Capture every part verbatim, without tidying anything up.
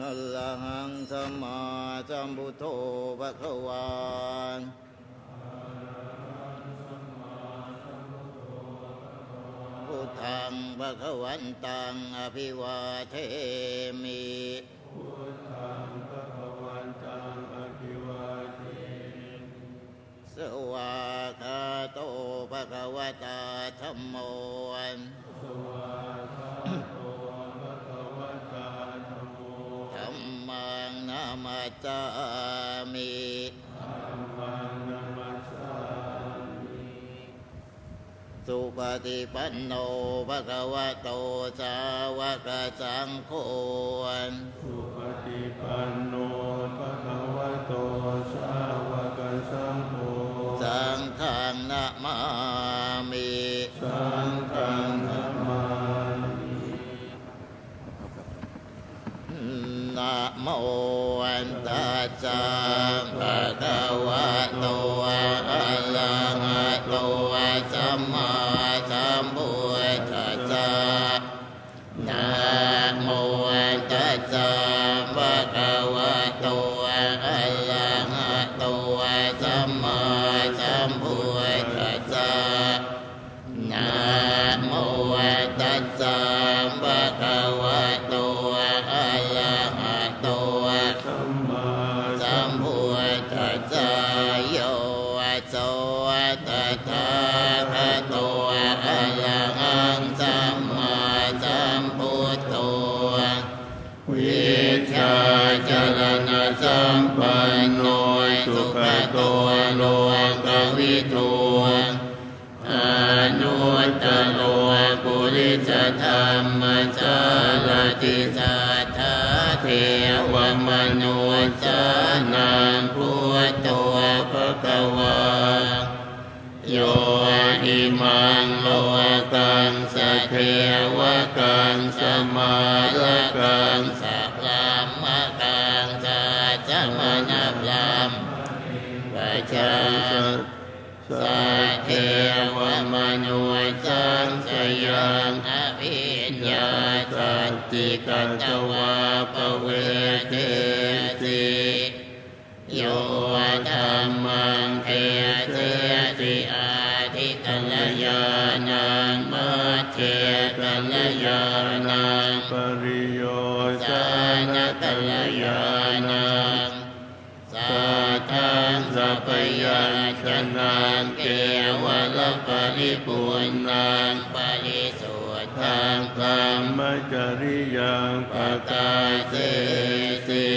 Arahaṃ sammāsambuddho bhagavā. Buddhaṃ bhagavantaṃ abhivādemi. Svākkhāto bhagavatā dhammo. Dhammaṃ namassāmi. Supaṭipanno bhagavato sāvakasaṅgho. Supaṭipanno bhagavato sāvakasaṅgho. Saṅghaṃ namāmi. Saṅghaṃ namāmi. Namo tassa bhagavato arahato sammāsambuddhassa. Namo tassa bhagavato arahato sammāsambuddhassa. Namo tassa bhagavato arahato sammāsambuddhassa. Yo so tathāgato arahaṃ sammāsambuddho vijjācaraṇasampanno sugato lokavidū anuttaro purisadammasārathi satthā devamanussānaṃ buddho bhagavā. Yo imaṃ lokaṃ sadevakaṃ samārakaṃ sabrahmakaṃ sassamaṇabrāhmaṇevañca sadevamanussānaṃ abhiññāsacchikatvā pavedesi. Yo dhammaṃ desesi ādikalyāṇaṃ majjhekalyāṇaṃ pariyosānakalyāṇaṃ sātthaṃ sabyañjanaṃ kevalaparipuṇṇaṃ parisuddhaṃ brahmacariyaṃ pakāsesi.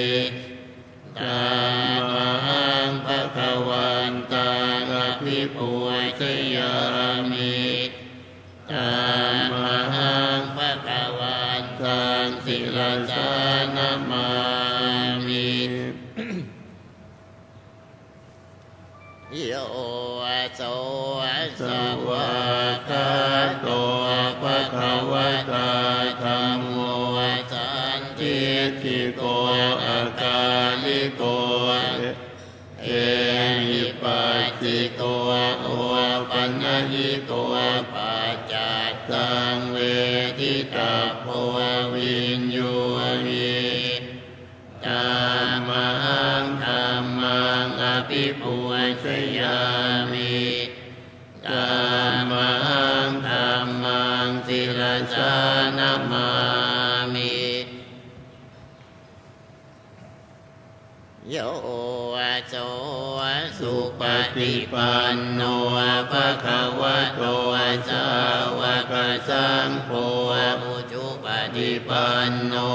Tamahaṃ bhagavantaṃ abhipūjayāmi. Tamahaṃ bhagavantaṃ sirasā namāmi. Yo so svākkhāto bhagavatā dhammo sandiṭṭhiko akā abhipūjayāmi. Tamhaṃ dhammaṃ sirasā namāmi. Yo so supaṭipanno bhagavato sāvakasaṅgho, ujupaṭipanno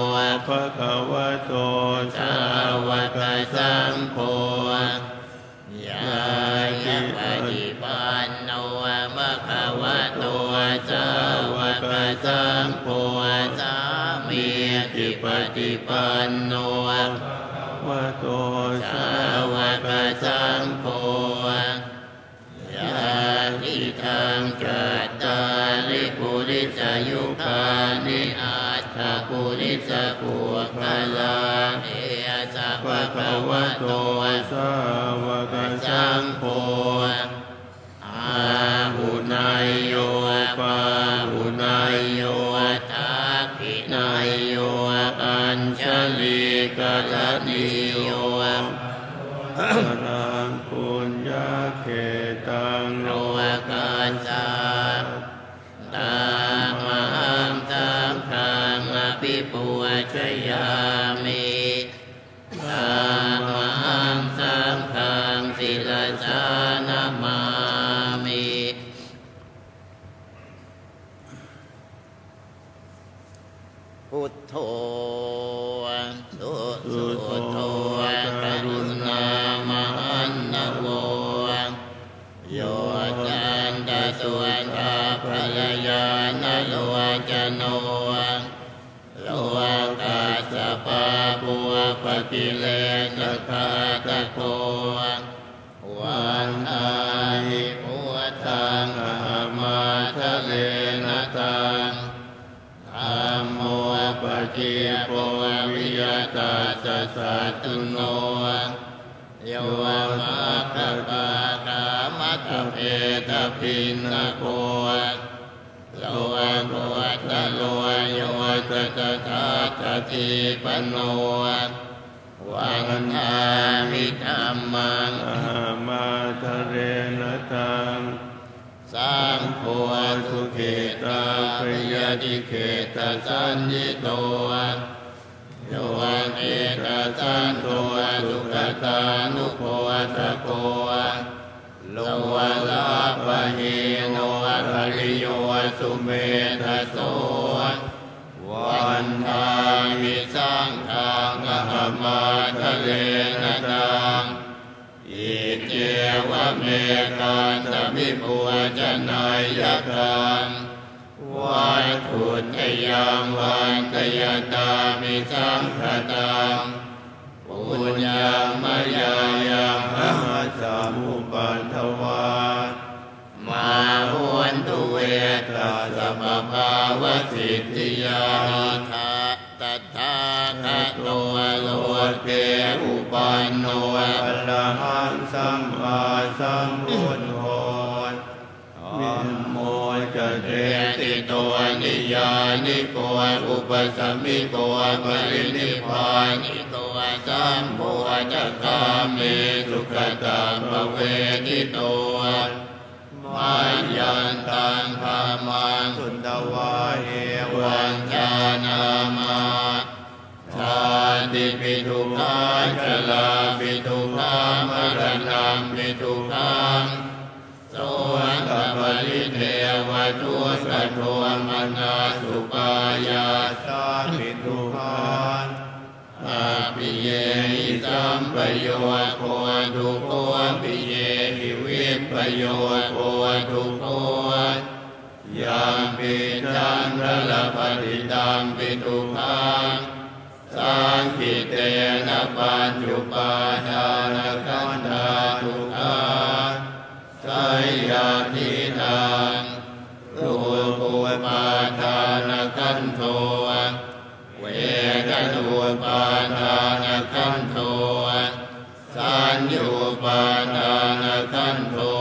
bhagavato sāvakasaṅgho, ñāyapaṭipanno bhagavato sāvakasaṅgho, sāmīcipaṭipanno bhagavato sāvakasaṅgho, yadidaṃ cattāri purisayugāni aṭṭha purisapuggalā, esa bhagavato sāvakasaṅgho, āhuneyyo pāhuneyyo dakkhiṇeyyo añjalikaraṇīyo, anuttaraṃ puññakkhettaṃ lokasāsanaṃ. Tamhaṃ saṅghaṃ abhipūjayāmi. Tamhaṃ saṅghaṃ sirasā namāmi. Buddho susuddho karuṇāmahaṇṇavo, yogantassūthapallañāṇalocano, lokassa pāpoggakilesaghātako, vandāmi buddhaṃ ahamattarena taṃ. Dhammo paṭipo viya tassa satthuno, yo maggapākamattabhedabhinnako, lokuttaro yo tattha tattha cīvano, vandāmi dhammaṃ ahamattarena taṃ. Saṅgho sukhitā piyatikhetta saññhito, yo khittasanto sugatānubhosako, lokapahīno ariyo sumedhaso, vandāmi saṅghaṃ ahamattarena taṃ. Iccevamekaṃ abhipūjaneyyaṃ, vatthuttayaṃ vandayannāmi saṅghataṃ. Puññaṃ mayā yaṃ ahassamūpaddavā, mā hontu ve tassa pabhāvasiddhiyā. Tathāgato loke uppanno arahaṃ sammāsambuddho, dhammo ca desito niyyāniko upasamiko parinibbāniko sambodhagāmī sugatappavedito. Mayantaṃ dhammaṃ sutvā evaṃ jānāma, jātipi dukkhā jarāpi dukkhā maraṇampi dukkhaṃ, sokaparidevadukkhadomanassupāyāsāpi dukkhā, appiyehi sampayogo dukkho, piyehi vippayogo dukkho, yampicchaṃ na labhati tampi dukkhaṃ, saṅkhittena pañcupādānakkhandhā dukkhā. Seyyathīdaṃ, rūpupādānakkhandho, vedanupādānakkhandho, saññupādānakkhandho,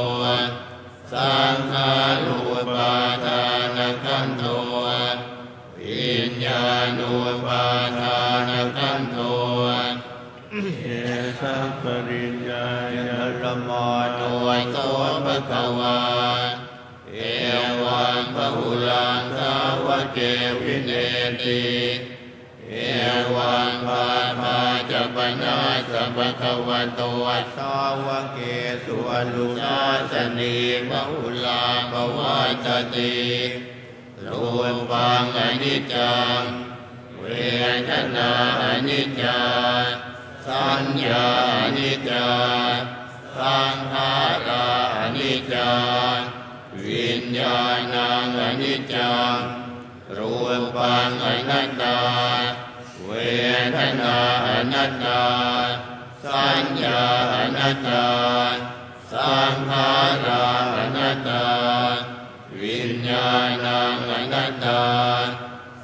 saṅkhārupādānakkhandho, viññānupādānakkhandho. Etappariññāya. Pañcamatto so bhagavā evaṃ bahulā sāvake vineti. Evaṃ bhāgā ca panāssa bhagavato sāvakesu anusāsanī bahulā pavattati. Rūpaṃ aniccaṃ, vedanā aniccā, saññā aniccā, saṅkhārā aniccā, viññāṇaṃ aniccaṃ. Rūpaṃ anattā, vedanā anattā, saññā anattā, saṅkhārā anattā, viññāṇaṃ anattā.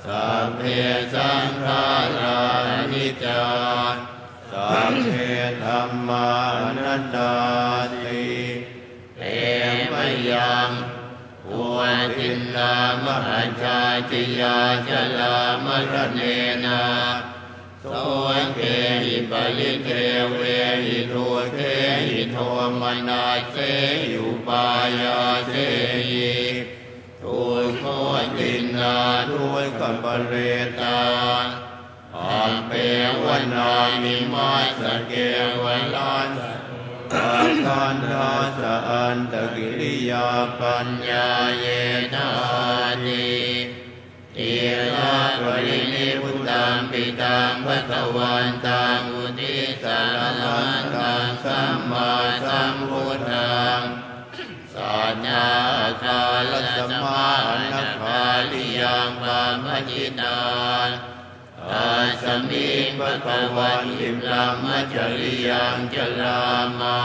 Sabbe saṅkhārā aniccā, sabbe dhammā anattāti. Te mayaṃ bhotinnā mahajātiyā jalāmaraṇena sokehi paridevehi dukkhehi domanassehi upāyāsehi dukkhotiṇṇā dukkhaparetā appevanā imassa kevalassa dukkhakkhandhassa antakiriyā paññāyetā. Tilaparinibbutaṃ pitaṃ bhagavantaṃ uddissa namatthaṃ sammāsambuddhaṃ. Satthā āgārasamā anagāriyaṃ pabbajitā. Tasmiṃ bhagavanti brahmacariyaṃ carāma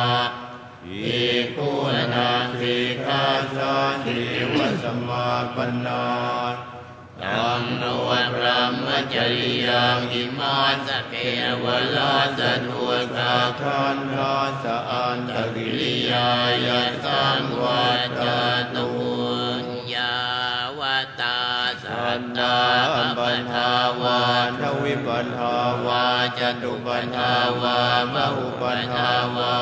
bhikkhūnaṃ sikkhāsādīva samāpannā. Taṃ no brahmacariyaṃ imassa kevalassa dukkhakkhandhassa antakiriyāya saṃvattatu. Yāvatā sattāppattāvā dvipattāvā catupattāvā bahupattāvā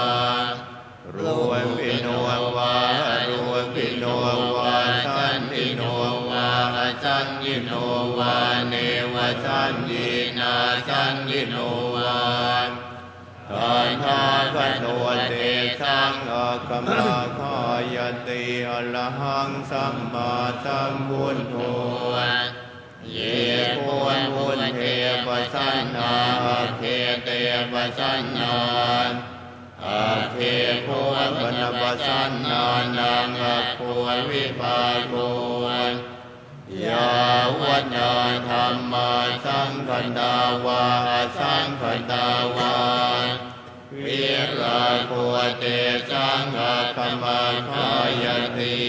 rūpino vā arūpino vā saññino vā asaññino vā nevasaññīnasaññino vā tathāgato tesaṃ aggamagāyati arahaṃ sammāsambuddho. Ye kho buddhe pasannā agge te pasannā, agge kho pana pasannānaṃ aggo vipāko. Yāvatā dhammā saṅkhattā vā asaṅkhattā vā virāgo tesaṃ aggamagāyati.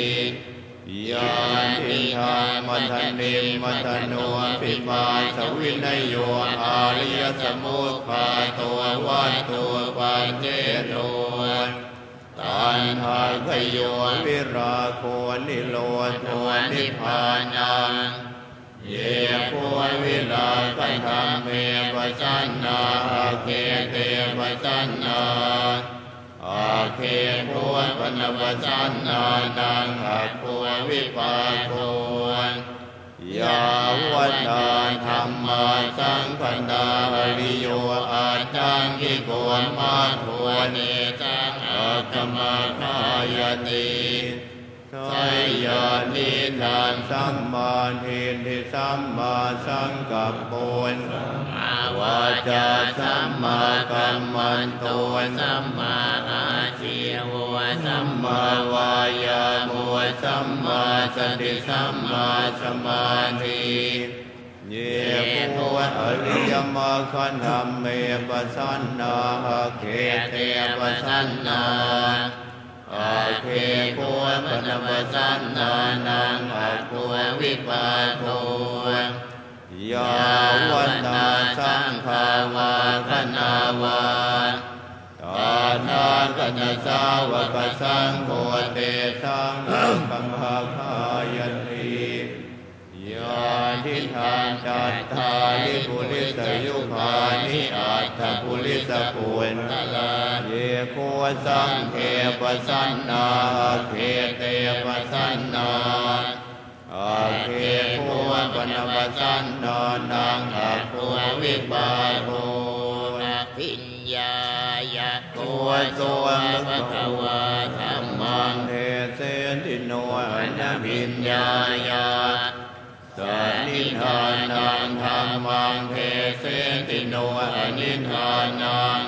Yadidaṃ matanimmantano pipāsavinayo āriyasamugghāto vatthupaccebo taṇhākhayo virāgo nirodho nibbānaṃ. Ye kho virāgadhamme pasannā agge te pasannā, agge kho pana pasannānaṃ aggo vipāko. Yāvatā dhammā saṅkhattā ariyo aṭṭhaṅgiko maggo tesaṃ aggamagāyati. Seyyathidaṃ sammādiṭṭhi sammāsaṅkappo sammāvācā sammākammanto sammāājīvo sammāvāyāmo sammāsati sammāsamādhi. Ye kho ariyamaggadhamme pasannā agge te pasannā, agge kho pana pasannānaṃ aggo vipāko. Yāvatā saṅghā vā gaṇā vā tathāgatasāvakasaṅgho tesaṃ aggamagāyati. Yadidaṃ cattāri purisayugāni aṭṭha purisa puggalā, ye kho saṅghe pasannā, agge te pasannā. Agge kho pana pasannānaṃ, aggo vipāko. Abhiññāya kho so bhagavā dhammaṃ deseti, no anabhiññāya. Saniṭṭhānaṃ dhammaṃ deseti, no aniṭṭhānaṃ.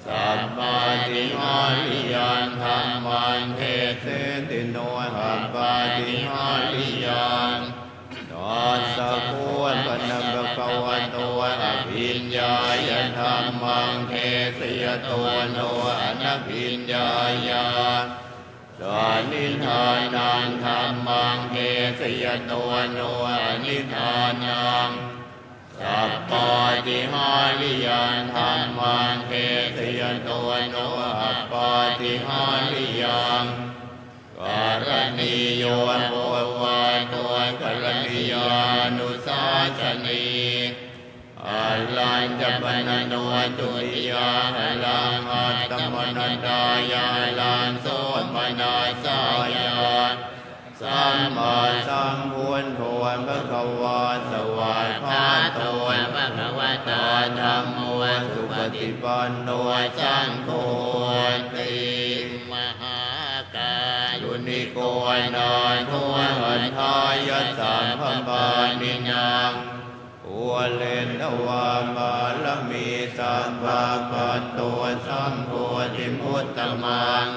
Sabbadhihāriyaṃ dhammaṃ deseti, no appādihāriyaṃ. Tassa kho pana bhagavato abhiññāya dhammaṃ desayato, no anabhiññāya. Saniṭṭhānaṃ dhammaṃ desayato, no aniṭṭhānaṃ. Sabbadhihāriyaṃ dhammaṃ desayato, no appādihāriyaṃ. Karaṇīyo puvvāto, karaṇīyānussāsanī. Harañca pana no dutiyā, haraṃ attamaṇṇatāya, haraṃ somanassāya. Sammāsambuddho bhagavā, svākkhāto bhagavatā dhammo, supaṭipanno saṅgho'ti. Mahākāruṇiko nātho, atthāya sabbapāṇinaṃ, pūretvā pāramī sabbā, patto sambodhimuttamaṃ.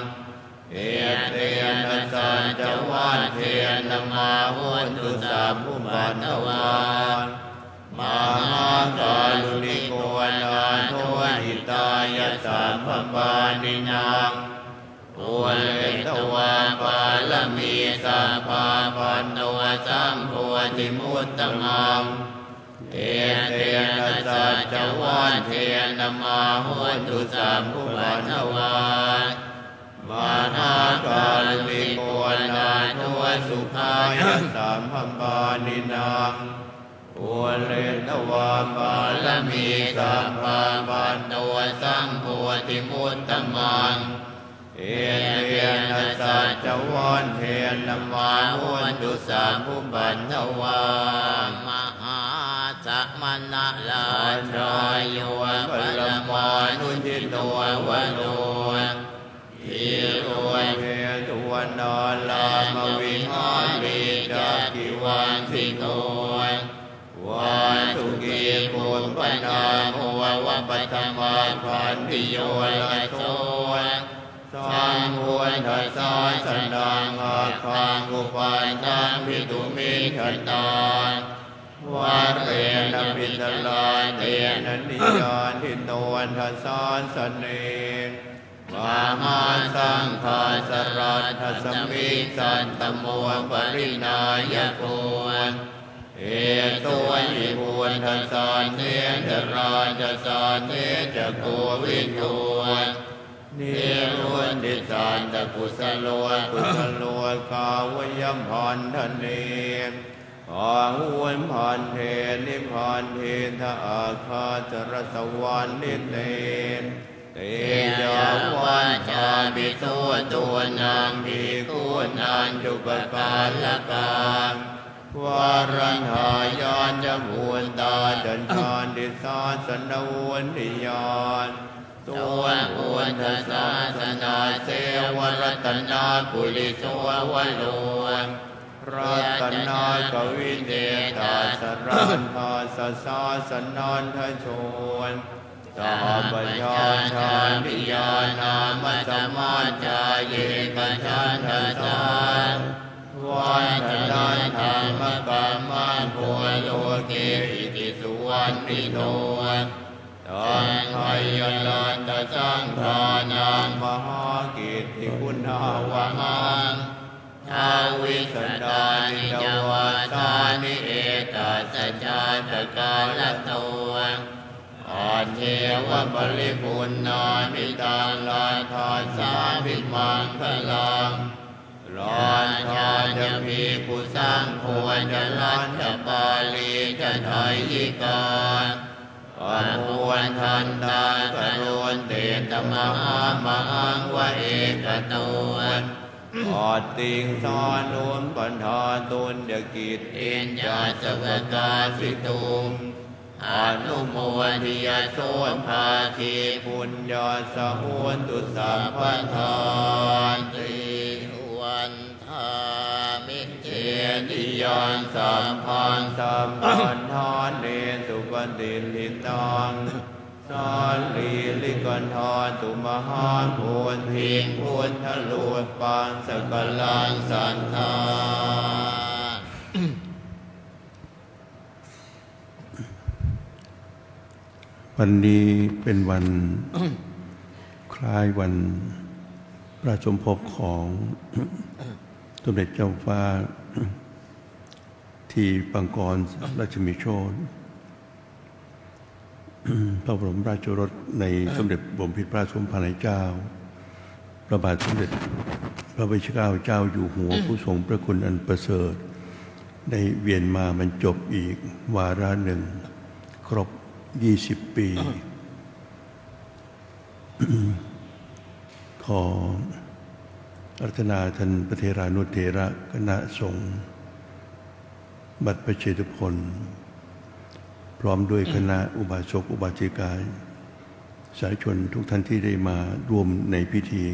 Etena saccavajjena, mā hontu sabbupaddavā. Mahākāruṇiko nātho, hitāya sabbapāṇinaṃ, pūretvā pāramī sabbā, patto sambodhimuttamaṃ. Etena saccavajjena, mā hontu sabbupaddavā. Mahākāruṇiko nātho, sukhāya sabbapāṇinaṃ, pūretvā pāramī sabbā, patto sambodhimuttamaṃ. Etena saccavajjena, mā hontu sabbupaddavā. Mahāsamaṇarājāyo, paramāṇujito varo, dhīro jetavanaṃ rāmavihāre, cakkhivasiko vāsukī, pupphanāgo paṭhamābhāntiyo, raso sambuddhasāsanaṃ, aggaṃ upaṭṭhaṃ pitumiddhatā, varena pitala tena, niyyādito dasāsane. Mahāsaṅghassaraṇasmiṃ, sattamo parināyako, esohi buddhasaṅghe, ca rājasāsane ca kovido, niruddhisāsa kusalo, kusalo kāvayabhaṇḍane. Bāhuṃ bhaṇḍe nibbaṇḍe, tha agghā sarasvaṃ nite. Te ca vajjābhiso, tūṇaṃ bhikkhūnañcupakārakā, varadāyā ca bhūtā, ca jātisāsanavuttiyā, so buddhasāsanassa, ratanaṃ puriso varo, ratanakkavide, dasaraṇhassa sāsanaddajo, sabbajātā piyā nāma, samajjā yekachandasā, vaḍḍhano dhammakammago, loke iti suvaṇṇito. Taṇhayyaladdhasaṅghānaṃ, mahākirtiguṇāvahā, dvādasadhāni ca vassāni, etassa jātakallato, aṭṭheva paripuṇṇāni, taṃ rakkhassāmi maṅgalaṃ. Rājā ca bhikkhusaṅgho ca, rajapāli ca dayikā, pamodantā karonti ṭha mahāmahaṃ va ekato. Attiṃsānupaṭṭhātuñca kitteyya sabbakāsitu anumodiya so bhāgi puññassa hotu sabbadā. Vandāmi cetiyaṃ sabbaṃ sabbaṭṭhānesu patiṭṭhitaṃ sārīrikadhātu mahābodhiṃ buddharūpaṃ sakalaṃ sadā. วันนี้เป็นวัน คล้ายวันพระสมภพของ สมเด็จเจ้าฟ้า ทีปังกร รัชมิโชติ พระบรมราชโอรสในสมเด็จพระบรมพิตรพระสมภารเจ้า พระบาทสมเด็จพระวชิรเกล้าเจ้าอยู่หัว ผู้ทรงพระคุณอันประเสริฐ ได้เวียนมาบรรจบอีกวาระหนึ่ง ครบ ยี่สิบ ปี ขออาราธนาท่านพระเถรานุเถระคณะสงฆ์วัดพระเชตุพน พร้อมด้วยคณะอุบาสกอุบาสิกา สาธุชนทุกท่านที่ได้มาร่วมในพิธี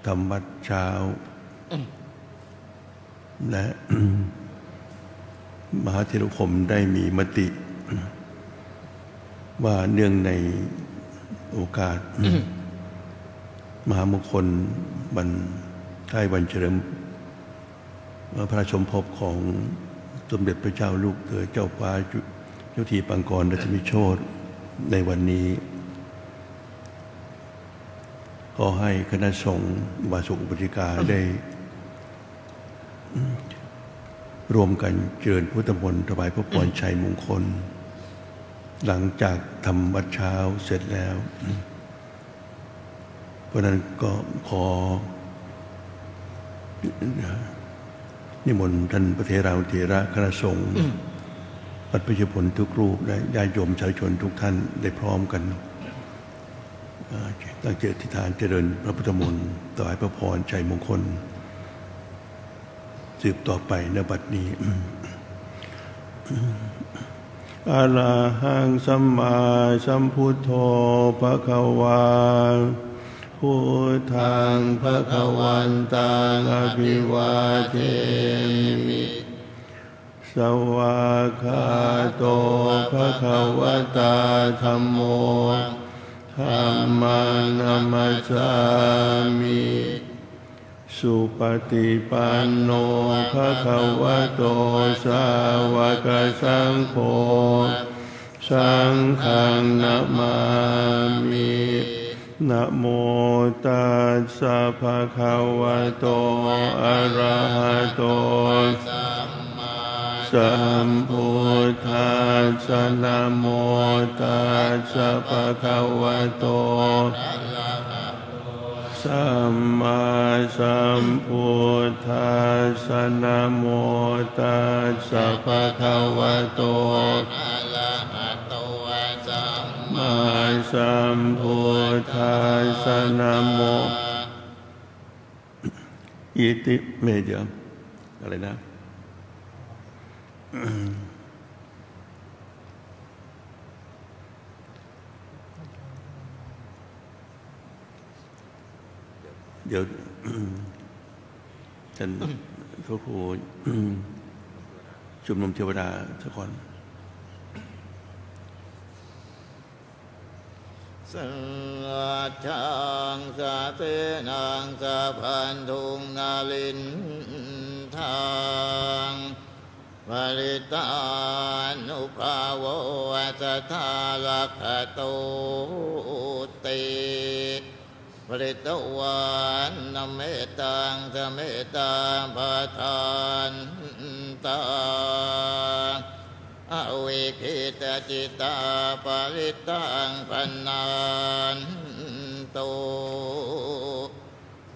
ทำวัตรเช้า และ มหาเถรคมได้มีมติ ว่าเนื่องในโอกาส มหามงคลวันคล้ายวันเฉลิมพระสมภพของสมเด็จพระเจ้าลูกเธอเจ้าฟ้าจุ เจ้าทีปังกร รัชมิโชติ ในวันนี้ ขอให้คณะสงฆ์อุบาสกอุบาสิกาได้ ร่วมกันเจริญพุทธมนต์ถวายพระพรชัยมงคล หลังจากทำวัตรเช้าเสร็จแล้ว เพราะฉะนั้นก็ขอ นิมนต์ท่านพระเถรานุเถระคณะสงฆ์วัดพระเชตุพนทุกรูป และญาติโยมสาธุชนทุกท่านได้พร้อมกัน เอ่อ ตั้งจิตอธิษฐานเจริญพระพุทธมนต์ ถวายพระพรชัยมงคล สืบต่อไปณบัดนี้ Arahaṃ sammāsambuddho bhagavā, buddhaṃ bhagavantaṃ abhivādemi. Svākkhāto bhagavatā dhammo, dhammaṃ namassāmi. Supaṭipanno bhagavato sāvakasaṅgho, saṅghaṃ namāmi. Namo tassa bhagavato arahato sammāsambuddhassa. Namo tassa bhagavato sammāsambuddhassa. Namo tassa bhagavato arahato sammāsambuddhassa. Namo iti me เดี๋ยว อะไรนะ เดี๋ยว ท่านพระครู ชุมนุมเทวดาสักคน Saṅghassa senāssa bandhū nālindhaṃ, parittānubhāvo sadā rakkhatūti. Pharitvāna mettaṃ samettā bhadantā, avikkhittacittā parittaṃ bhaṇantu.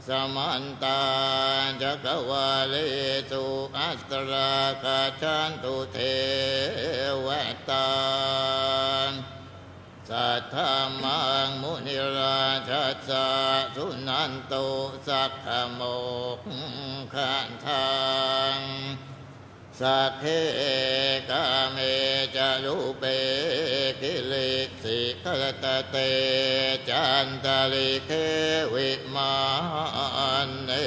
Samantā cakkavāḷesu atrāgacchantu devatā, saddhammaṃ munirājassa suṇantu saggamokkhadaṃ. Sagge kāme ca rūpe girisikharataṭe cantalikkhe vimāne,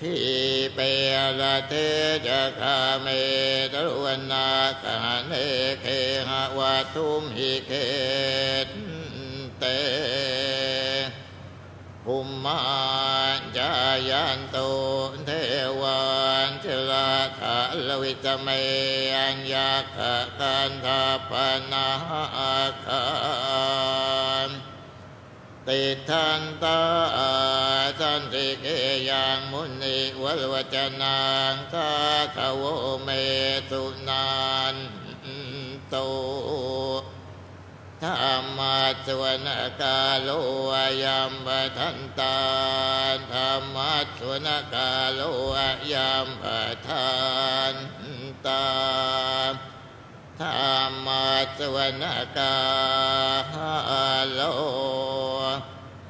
dīpe raṭṭhe ca gāme taruvanagahane gehavatthumhi khette, bhummā cāyantu devā jalathalavisame yakkhagandhabbanāgā, tiṭṭhantā santike yaṃ munivaravacanaṃ sādhavo me suṇantu. Dhammassavanakālo ayambhadantā. Dhammassavanakālo ayambhadantā. Dhammassavanakālo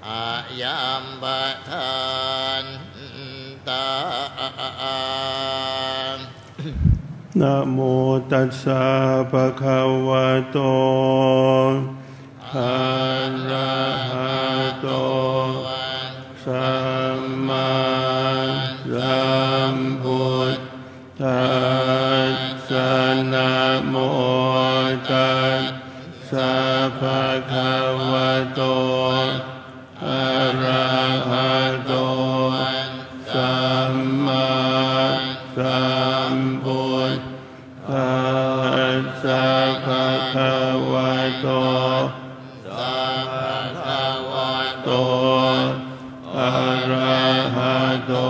ayambhadantā. Namo tassa bhagavato arahato sammāsambuddhassa. Namo tassa bhagavato arahato sammāsambuddhassa. Bhagavato, bhagavato arahato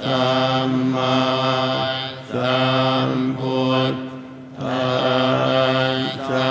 sammāsambuddhassa.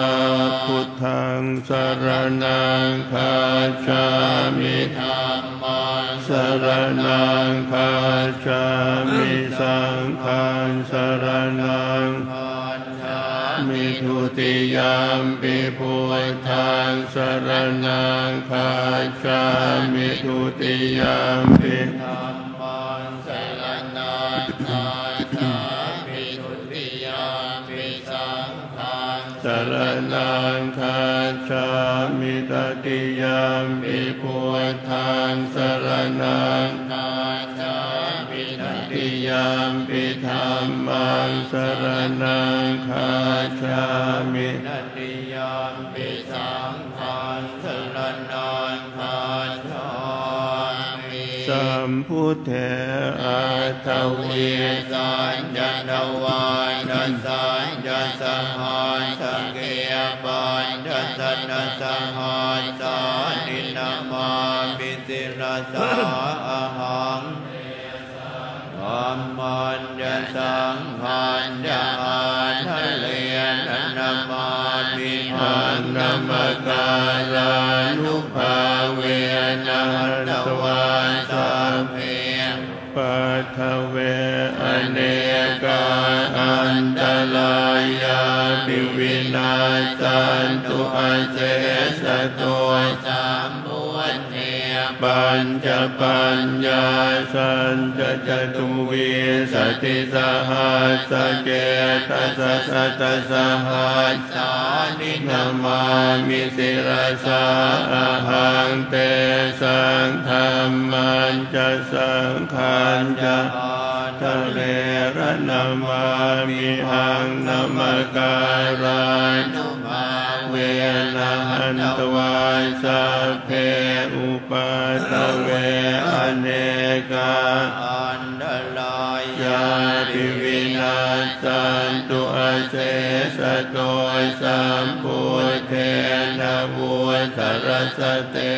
Buddhaṃ saraṇaṃ gacchāmi. Dhammaṃ saraṇaṃ gacchāmi. Saṅghaṃ saraṇaṃ gacchāmi. Dutiyampi buddhaṃ saraṇaṃ gacchāmi. Dutiyampi dhammaṃ saraṇaṃ gacchāmi. Dutiyampi saṅghaṃ saraṇaṃ gacchāmi. Tatiyampi buddhaṃ saraṇaṃ gacchāmi. Tatiyampi dhammaṃ saraṇaṃ gacchāmi. Tatiyampi saṅghaṃ saraṇaṃ gacchāmi. Sambuddhe aṭṭhavīsañca dvādasañca sahassake pañcasatasahassāni namāmi sirasā ahaṃ. Dhammañca saṅghañca ādarena namāmihaṃ. Namakārānubhāvena hantvā sabbe upaddave anekā antarāyāpi vinassantu asesato. Sambuddhe pañcapaññāsañca catuvīsatisahassake dasasatasahassāni namāmi sirasā ahaṃ. Tesaṃ dhammañca saṅghañca ādarena namāmihaṃ. Namakārānubhāvena hantvā sabbe upaddave anekā antarāyāpi vinassantu asesato. Sambuddhe navuttarasate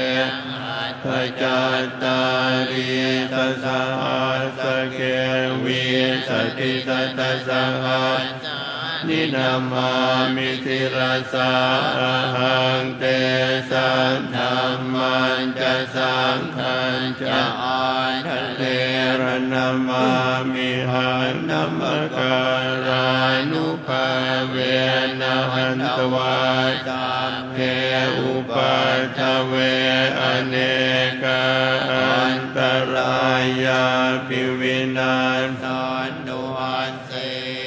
aṭṭhacattālīsasahassake vīsatisatasahassāni namāmi sirasā ahaṃ. Tesaṃ dhammañca saṅ namāmihaṃ. Namakārānubhāvena hantvā sabbe upaddave anekā antarāyāpi vinassantu asesato.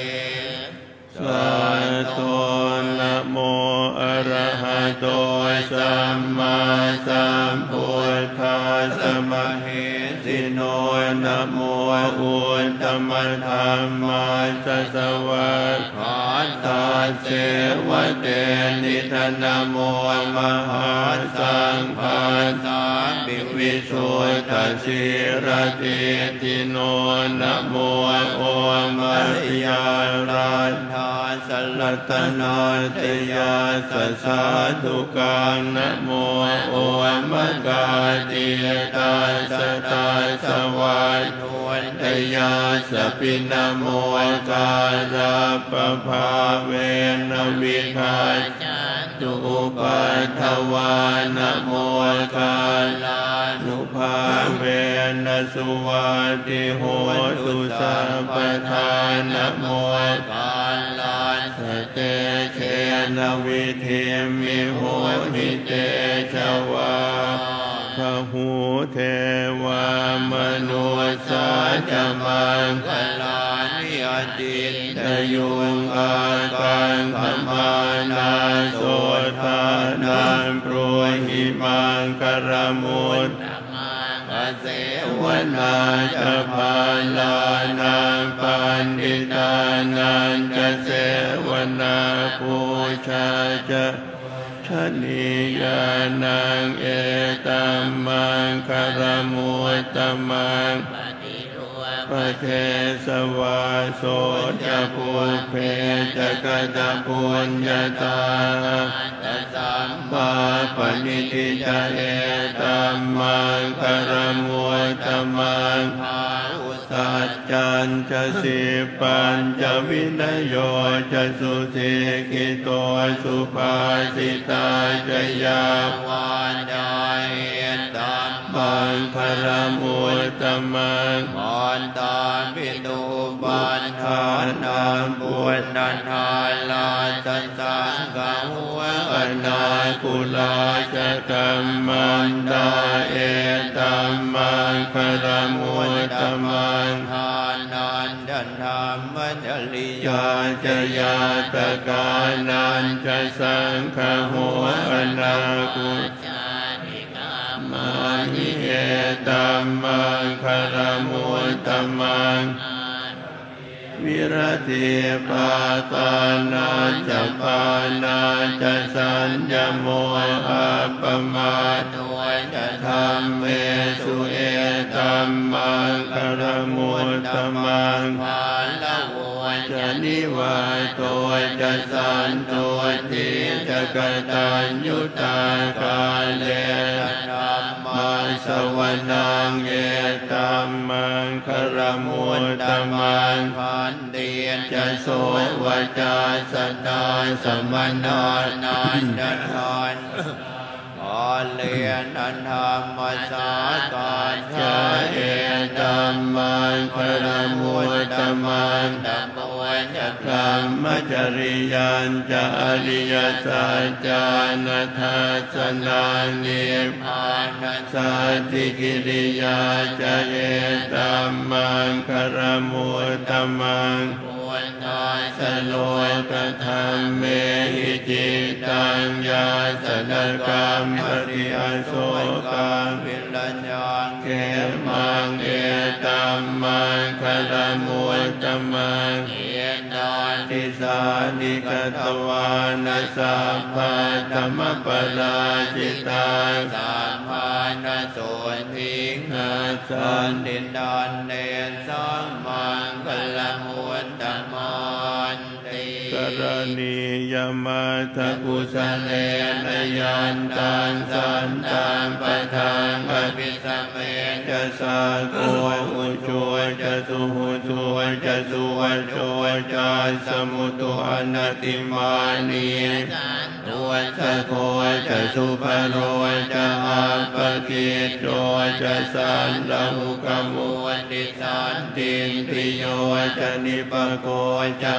Namo arahato sammāsambuddhassa mahesino. Namo uttamadhammassa svākkhātasseva tenidha. Namo mahāsaṅghassāpi visuddhasīladiṭṭhino. Namo omakāraddhassa ratanattayassa sādhukaṃ. Namo omakātītassa tassa vatthuttayassapi. Namokārappabhāvena vigacchantu upaddavā. Namokārānubhāvena suvatthi hotu sabbadā. Namokārassa tejena vidhimhi homi tejavā. Bahū devā manussā ca maṅgalāni acintayuṃ ākaṅkhamānā sotthānaṃ brūhi maṅgalamuttamaṃ. Asevanā ca bālānaṃ paṇḍitānañca sevanā pūjā ca pūjanīyānaṃ etam maṅgalamuttamaṃ. Paṭirūpadesavāso ca pubbe ca katapuññatā attasammāpaṇidhi ca etam maṅgalamuttamaṃ. Bāhusaccañca sippañca vinayo ca susikkhito subhāsitā ca yā vācā etam maṅgalamuttamaṃ. Mātāpituupaṭṭhānaṃ puttadārassa saṅgaho anākulā ca kammantā etam maṅgalamuttamaṃ. Dānañca dhammacariyā ca ñātakānañca saṅgaho anākulā ca kammāni etam maṅgalamuttamaṃ. Viratī pāpānañca pānā ca saññamo appamādo ca dhammesu etam maṅgalamuttamaṃ. Gāravo ca nivāto ca santuṭṭhī ca kataññutā kālena dhammassavanaṃ etam maṅgalamuttamaṃ. Khantī ca sovacassatā samaṇānañca dassanaṃ kālena dhammasākacchā etam maṅgalamuttamaṃ. Tapo ca brahmacariyañca ariyasaccāna dassanaṃ nibbānasacchikiriyā ca etam maṅgalamuttamaṃ. Phuṭṭhassa lokadhammehi cittaṃ yassa na kampati asokaṃ virajaṃ khemaṃ etam maṅgalamuttamaṃ. Etādisāni katvāna sabbatthamaparājitā sabbānaso tiṃ nassanti tantesaṃ maṅgalamuttamanti. Karaṇīyamatthakusalena yantaṃ santaṃ padaṃ abhisamecca sakko ujū ca suhujū ca suvaco cassa mudu anatimānī Sakko ca subharo ca appakicco ca sallahukavutti, santindriyo ca nipako ca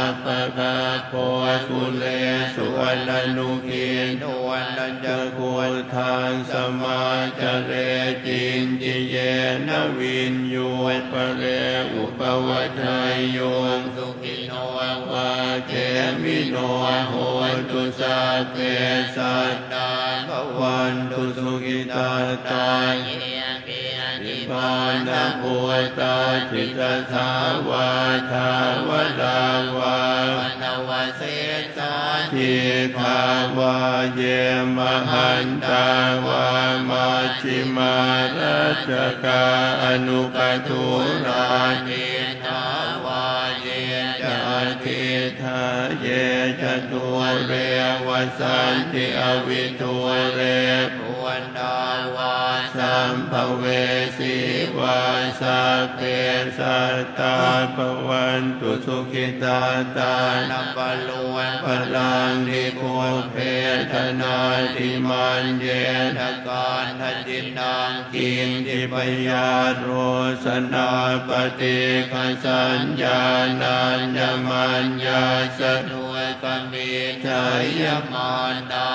appagabbho kulesu ananugiddho. Na ca khuddaṃ samācare kiñci yena viññū pare upavadeyyuṃ. Sukhino vā khemino hontu sabbe sattā bhavantu sukhitattā. Ye piṇḍapānabhūtatthi tasā vā thāvarā vā anavasesā, dīghā vā ye mahantā vā majjhimā rassakā aṇukathūlā, diṭṭhā vā ye ca adiṭṭhā ye ca dūre vasanti avidūre, bhutanā vā sambhavesī vā sabbe sattā bhavantu sukhitattā. Na paro paraṃ nikubbetha nātimaññetha katthaci naṃ kiñci byārosanā paṭighasaññā nāññamaññassa dukkhamiccheyya. Mātā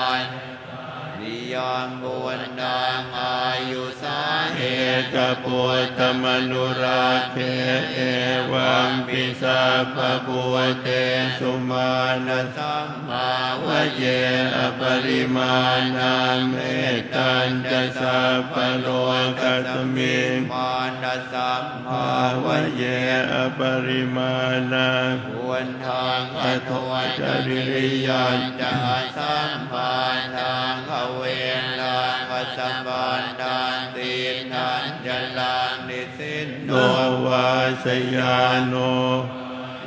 yaṃ puttaṃ āyusā ekaputtamanurakkhe, evampi sabbabhūtesu mānasaṃ bhāvaye aparimāṇaṃ. Mettañca sabbalokasmiṃ mānasaṃ bhāvaye aparimāṇaṃ. Uddhaṃ adho ca tiriyañca asambādhaṃ averaṃ asapattaṃ. Tiṭṭhañcaraṃ nisinno vā sayāno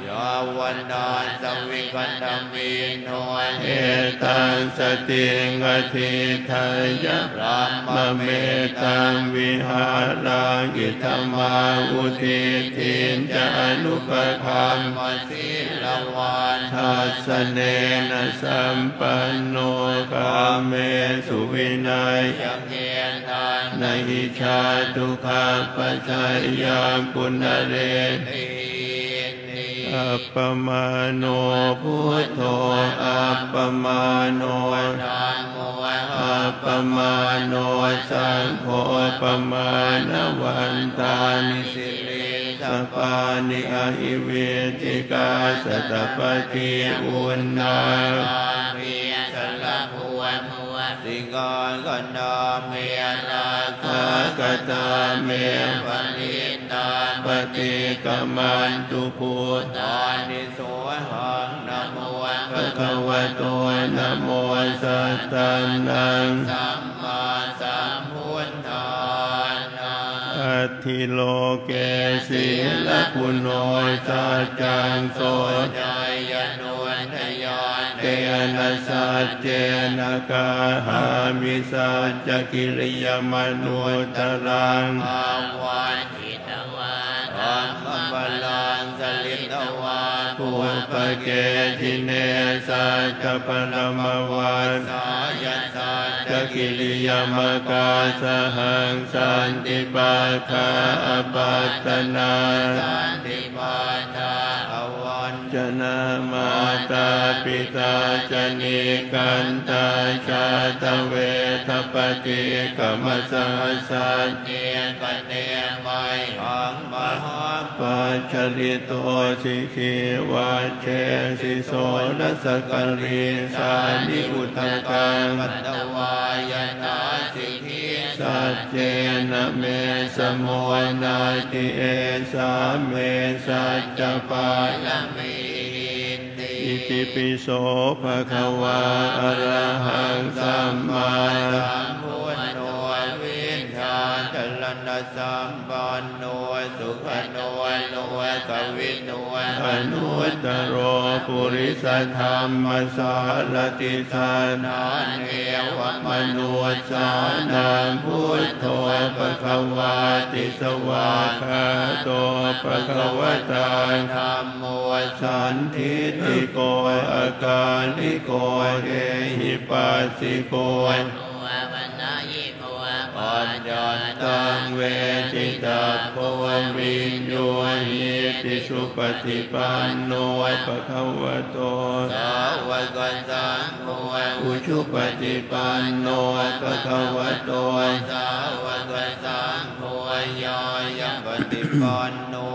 yāvatassa vigatamiddho, etaṃ satiṃ adhiṭṭheyya, brahmametaṃ vihāraṃ idhamāhu. Diṭṭhiñca anupagamma sīlavā dassanena sampanno, kāmesu vineyya gedhaṃ, na hi jātu gabbhaseyyaṃ punaretīti. Appamāṇo buddho, appamāṇo dhammo, appamāṇo saṅgho, pamāṇavantāni sirīsapāni, ahi vicchikā satapadī uṇṇānābhī sarabū mūsikā. Ganā me rakkhā, katā me parittā, paṭikkamantu bhūtāni, sohaṃ namo bhagavato, namo sattannaṃ sammāsambuddhānaṃ. Atthi loke sīlaguṇo saccaṃ soceyyanuddayā, tena saccena kāhāmi saccakiriyamanuttaraṃ. Āvajjitvā dhammabalaṃ saritvā pubbake jine, saccabalamavassāya saccakiriyamakāsahaṃ. Santi pakkhā apattanā, santi pādā avañcanā, mātā pitā ca nikkhantā, jātaveda paṭikkama. Saha sacce kane mayhaṃ mahāpajjalito sikhī, vajjesi soḷasa karīsāni, udakaṃ patvā yathā sikhī. Saccena me samo natthi, esā me saccapāramīti. Itipi so bhagavā arahaṃ sammāsambuddho, vijjācaraṇasampanno, sugaṇo lo kavino anuttaro purisadammasārathi satthā devamanussānaṃ buddho bhagavāti. Svākkhāto bhagavatā dhammo sandiṭṭhiko akāliko ehipassiko paccattaṃ veditabbo viññūhīti. Supaṭipanno bhagavato sāvakasaṅgho, ujupaṭipanno bhagavato sāvakasaṅgho, ñāyapaṭipanno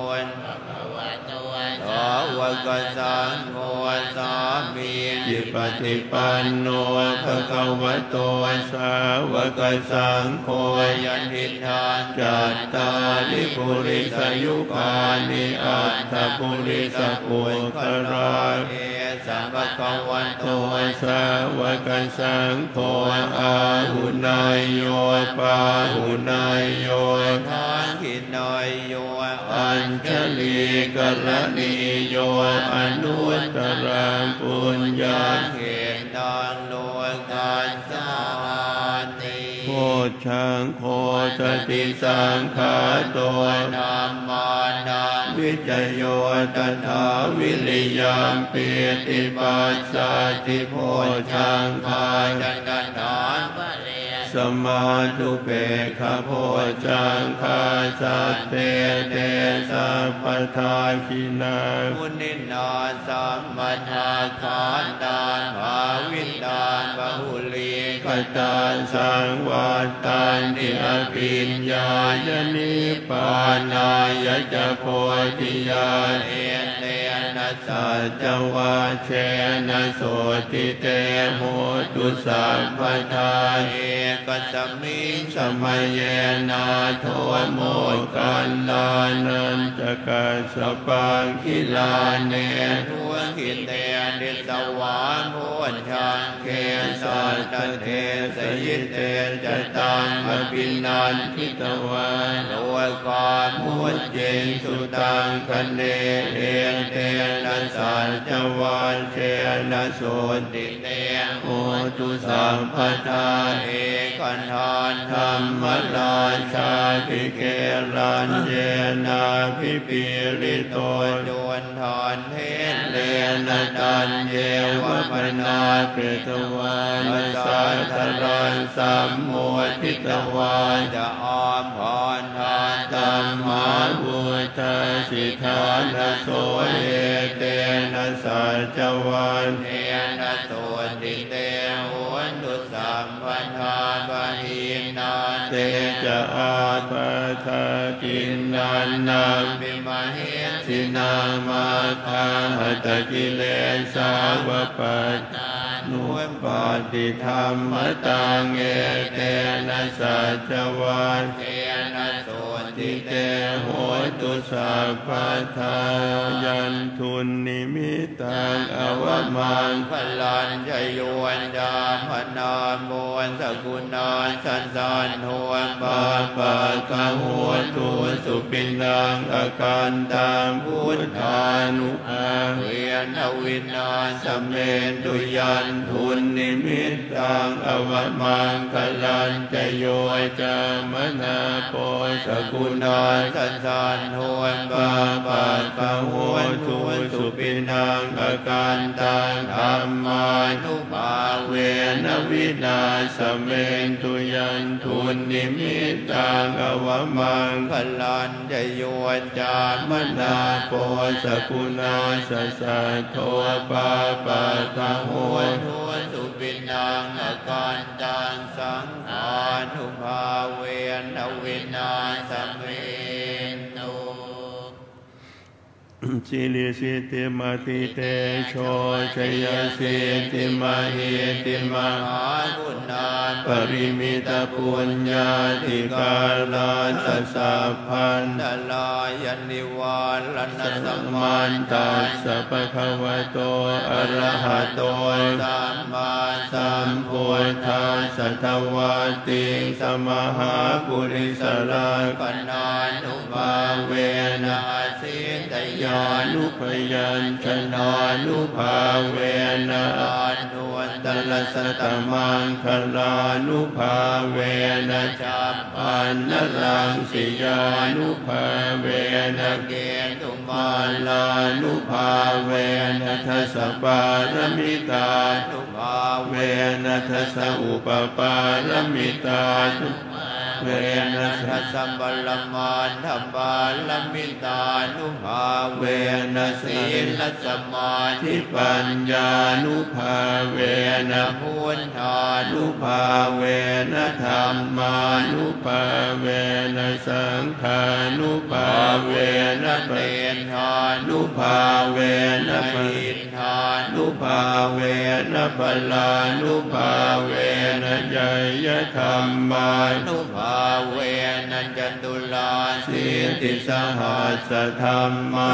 sāvakasaṅgho, sāmīcipaṭipanno bhagavato sāvakasaṅgho, yadidaṃ cattāri purisayugāni aṭṭha purisapuggalā, esa bhagavato sāvakasaṅgho, āhuneyyo pāhuneyyo dakkhiṇeyyo añjalikaraṇīyo anuttaraṃ puññakkhettaṃ lokassāti. Bojjhaṅgo satisaṅkhāto dhammānaṃ vicayo tathā viriyampīti passaddhi bojjhaṅgā ca tathāpare samādhupekkhabojjhaṅgā sattete sabbadakkhina muninā sammadakkhātā bhāvitā bahulīkatā saṃvattanti abhiññāya nibbānāya ca bodhiyā. Etena saccavajjena sotthi te hotu sabbadā. Ekasmiṃ samaye nātho moggallānañca kassapaṃ gilāne dukkhite disvā bojjhaṅge satta desayi. Te ca taṃ abhinanditvā rogā mucciṃsu taṅkhaṇe. Etena saccavajjena sotthi te hotu sabbadā. Ekadā dhammarājāpi gelaññenābhipīḷito cundattherena taññeva bhaṇāpetvāna sādaraṃ sammoditvā ca ābādhā tamhā vuṭṭhāsi ṭhānaso. Etena saccavajjena sotthi te hotu sabbadā. Pahīnā te ca ābādhā tiṇṇannampi mahesinaṃ maggāhatakilesā va pattānuppattidhammataṃ. Etena saccavajjena sotthi te hotu sabbadā. Yandunnimittaṃ avamaṅgalañca yo cāmanāpo sakuṇassa saddo pāpaggaho dussupinaṃ akantaṃ buddhānubhāvena vināsamentu. Yandunnimittaṃ avamaṅgalañca yo cāmanāpo sakuṇassa saddo pāpaggaho dussupinaṃ akantaṃ dhammānubhāvena vināsamentu. Yandunnimittaṃ avamaṅgalañca yo cāmanāpo sakuṇassa saddo pāpaggaho dussupinaṃ akantaṃ saṅghānubhāvena vināsamentu. Sirisiddhimatitejojayasiddhimahīdhimahāguṇā Parimitapuññādhikārassa sabbantarāyanivāraṇasamatthassa bhagavato arahato sammāsambuddhassa dvattiṃsamahāpurisalakkhaṇānubhāvena asītyānubyañjanānubhāvena aṭṭhuttarasatamaṅgalānubhāvena chabbaṇṇaraṃsiyānubhāvena ketumālānubhāvena dasapāramitānubhāvena dasaupapāramitānubhāvena dasaparamatthapāramitānubhāvena sīlasamādhipaññānubhāvena buddhānubhāvena dhammānubhāvena saṅghānubhāvena peṭṭhānubhāvena iddhānubhāvena balānubhāvena ñeyyadhammānubhāvena caturāsītisahassadhamma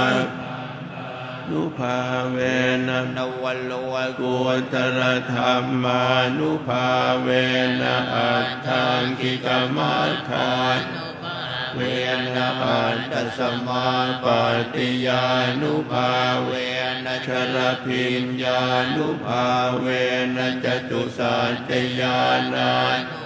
nubhāvena navalokuttaradhammānubhāvena aṭṭhaṅgikamaggānubhāvena aṭṭhasamāpattiyānubhāvena chaḷabhiññānubhāvena catusaccañāṇānu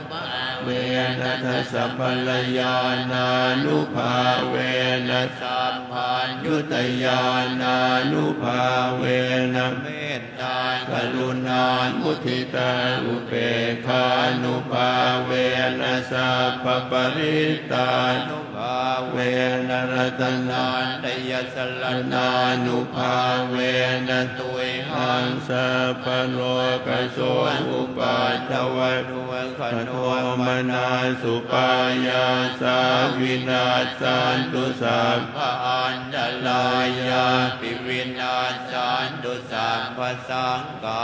vena dasabalañāṇānubhāvena sabbaññutañāṇānubhāvena mettākaruṇāmuditāupekkhānubhāvena sabbaparittānu bhāvena ratanattayasaraṇānubhāvena tuyhaṃ sabbarogasokupaddavadukkhadomanassupāyāsā vinassantu sabbaantarāyāpi vinassantu sabbasaṅkappā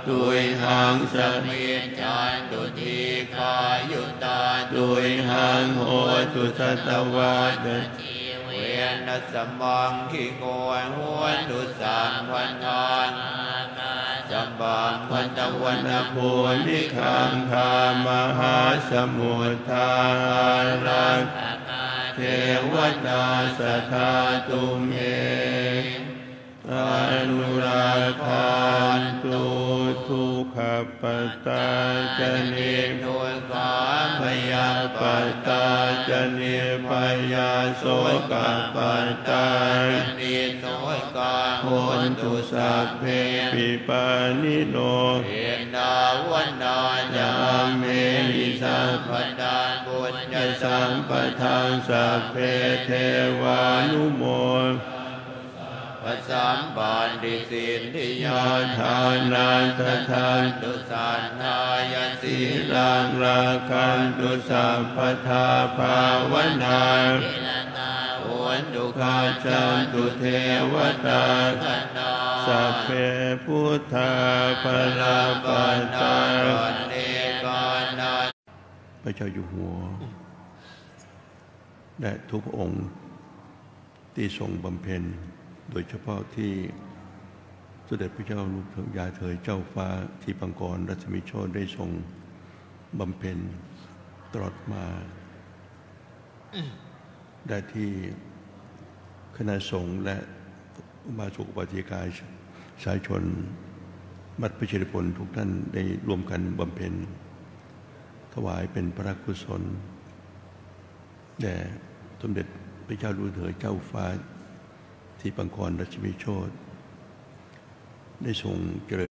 tuyhaṃ samijjhantu dīghāyutā tuyhaṃ hotu satavassajīvena samaṅgiko hotu sabbadā. Ākāsapabbatavanabhūmigaṅgāmahāsamuddā ārakkhakā devatā sadā tumhe anurakkhantu. Dukkhappattā ca niddukkhā bhayappattā ca nibbhayā sokappattā ca nissokā hontu sabbepi pāṇino. Ettāvatā ca amhehi sambhataṃ puññasampadaṃ sabbe devānumo pasampatti siddhiyā dānaṃ dadantu saddhāya sīlaṃ rakkhantu sabbadā bhāvanā bhiratā hontu gacchantu devatāgaṇā sabbe buddhā balappattā พระเจ้าอยู่หัว และทุกพระองค์ที่ทรงบำเพ็ญ โดยเฉพาะที่สมเด็จพระเจ้าลูกเธอยาเธอเจ้าฟ้าทีปังกรรัชมิโชติได้ทรงบำเพ็ญตลอดมา ได้ที่คณะสงฆ์และอุบาสกอุบาสิกาสาชนวัดพระเชรุพนทุกท่านได้ร่วมกันบำเพ็ญ ถวายเป็นพระราชกุศล แด่สมเด็จพระเจ้าลูกเธอเจ้าฟ้าทีปังกรรัชมิโชติ ได้ทรงเจริญ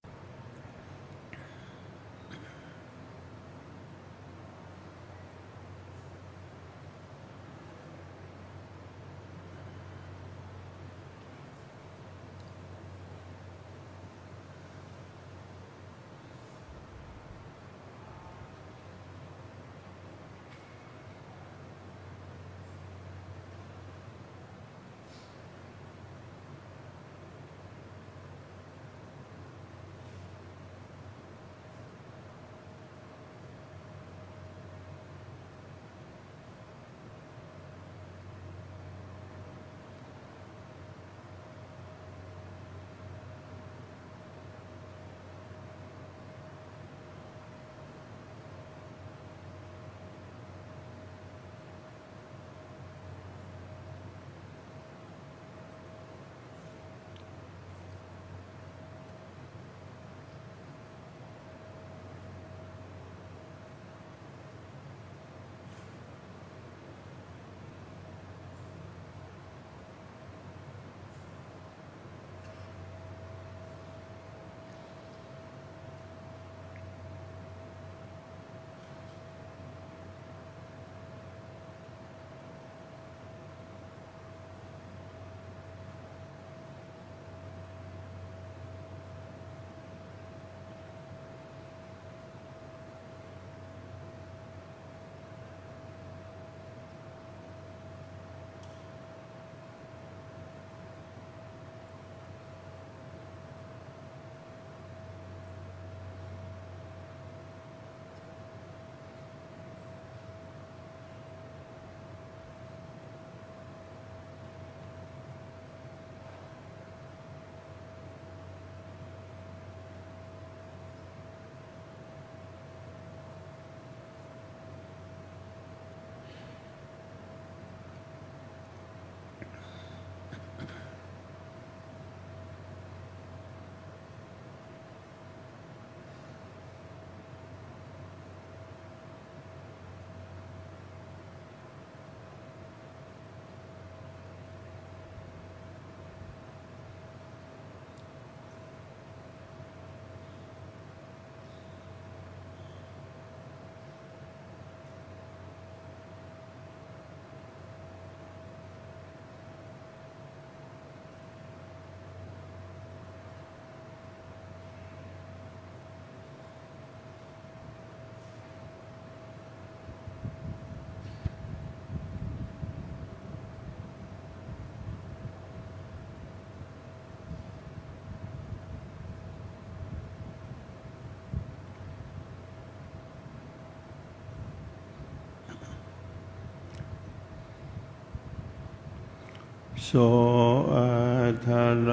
so atharaddo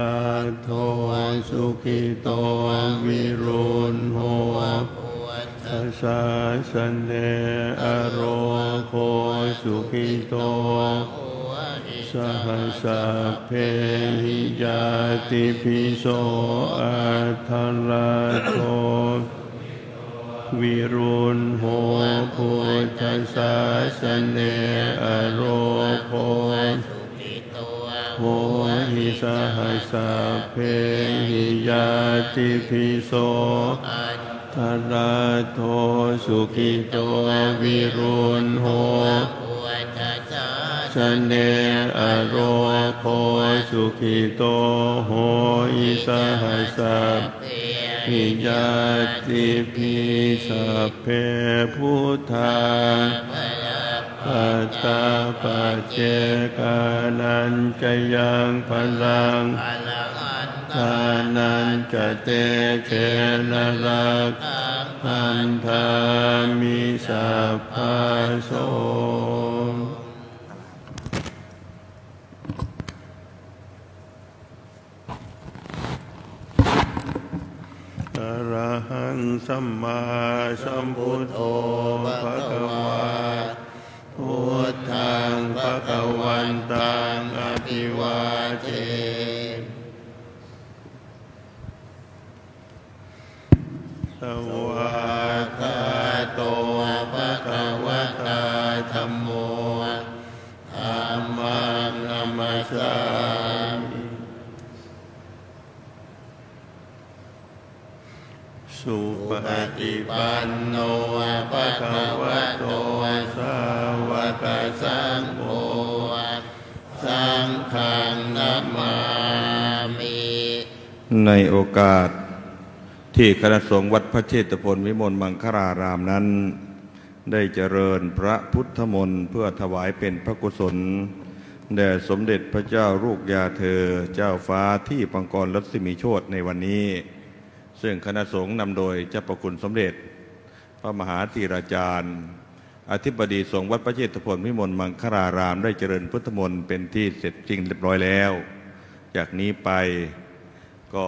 sukhito viruḷho buddhasāsane arogo sukhito saha sabbehi ñātibhi so atharaddo viruḷho buddhasāsane arogo hohi saha sabbehi ñātibhi so atharaddo sukhito viruḷho sane arogo sukhito hohi saha sabbehi ñātibhi sabbe buddhā balappattā paccekānañca yaṃ balaṃ arahantānañca tejena rakkhaṃ bandhāmi sabbaso. Arahaṃ sammāsambuddho bhagavā, buddhaṃ bhagavantaṃ abhivādemi. Svākkhāto bhagavatā dhammo, dhammaṃ namassāmi. Supaṭipanno bhagavato sāvakasaṅgho, saṅghaṃ namāmi. ในโอกาสที่คณะสงฆ์วัดพระเชตุพนวิมลมังคลารามนั้น ได้เจริญพระพุทธมนต์เพื่อถวายเป็นพระกุศลแด่สมเด็จพระเจ้าลูกยาเธอเจ้าฟ้าทิพย์มังกรรัศมีโชติในวันนี้ ซึ่งคณะสงฆ์นำโดยเจ้าพระคุณสมเด็จพระมหาธีราจารย์ อธิบดีสงฆ์วัดพระเชตุพนวิมลมังคลาราม ได้เจริญพุทธมนต์เป็นที่เสร็จสิ้นเรียบร้อยแล้ว จากนี้ไปก็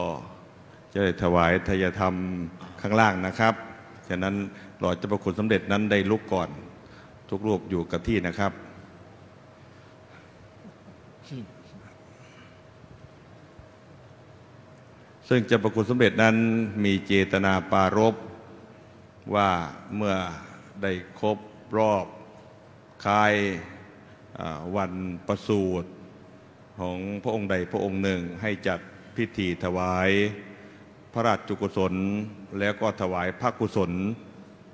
จะได้ถวายทายธรรมข้างล่างนะครับ ฉะนั้นรอเจ้าพระคุณสมเด็จนั้นได้ลุกก่อน ทุกรูปอยู่กับที่นะครับ ซึ่งเจ้าพระคุณสมเด็จนั้นมีเจตนาปรารภว่าเมื่อได้ครบรอบคล้าย อ่า วันประสูติของพระองค์ใดพระองค์หนึ่ง ให้จัดพิธีถวายพระราชกุศล แล้วก็ถวายพระกุศล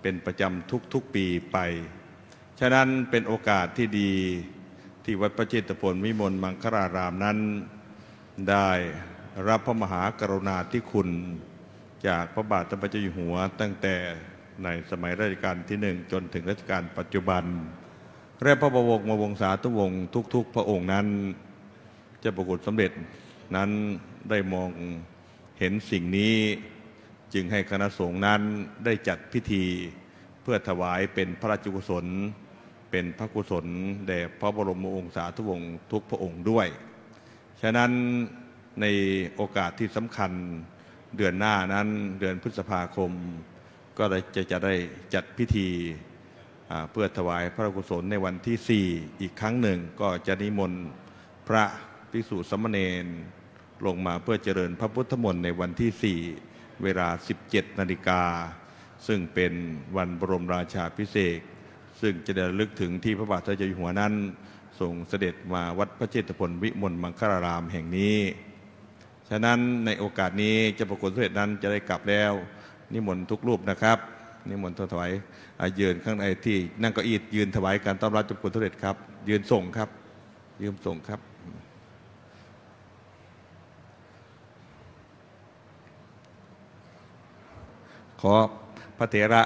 เป็นประจำทุกๆปีไป ฉะนั้นเป็นโอกาสที่ดีที่วัดพระเชตุพนวิมลมังคลารามนั้น ได้รับพระมหากรุณาธิคุณจากพระบาทสมเด็จพระเจ้าอยู่หัว ตั้งแต่ในสมัยรัชกาลที่หนึ่งจนถึงรัชกาลปัจจุบัน และพระบรมวงศานุวงศ์ทุกๆพระองค์นั้น เจ้าพระคุณสมเด็จนั้นได้มองเห็นสิ่งนี้ จึงให้คณะสงฆ์นั้นได้จัดพิธีเพื่อถวายเป็นพระราชกุศล เป็นพระกุศลแด่พระบรมวงศานุวงศ์ทุกพระองค์ด้วย ฉะนั้นในโอกาสที่สำคัญเดือนหน้านั้น เดือนพฤษภาคม ก็ได้ จะ จะได้จัดพิธี อ่า เพื่อถวายพระราชกุศลในวันที่สี่ อีกครั้งหนึ่ง ก็จะนิมนต์พระภิกษุสามเณรลงมาเพื่อเจริญพระพุทธมนต์ในวันที่สี่ เวลา สิบเจ็ดนาฬิกา ซึ่งเป็นวันบรมราชาภิเษก ซึ่งจะได้ระลึกถึงที่พระบาทสมเด็จเจ้าอยู่หัวนั้นทรงเสด็จมาวัดพระเชตุพนวิมลมังคลารามแห่งนี้ ฉะนั้นในโอกาสนี้เจ้าพระคุณสมเด็จนั้นจะได้กลับแล้ว นิมนต์ทุกรูปนะครับ นิมนต์ถวาย อ่า ยืนข้างในที่นั่งเก้าอี้ ยืนถวายการต้อนรับเจ้าพระคุณสมเด็จครับ ยืนส่งครับ ยืนส่งครับ ขอพระเถระ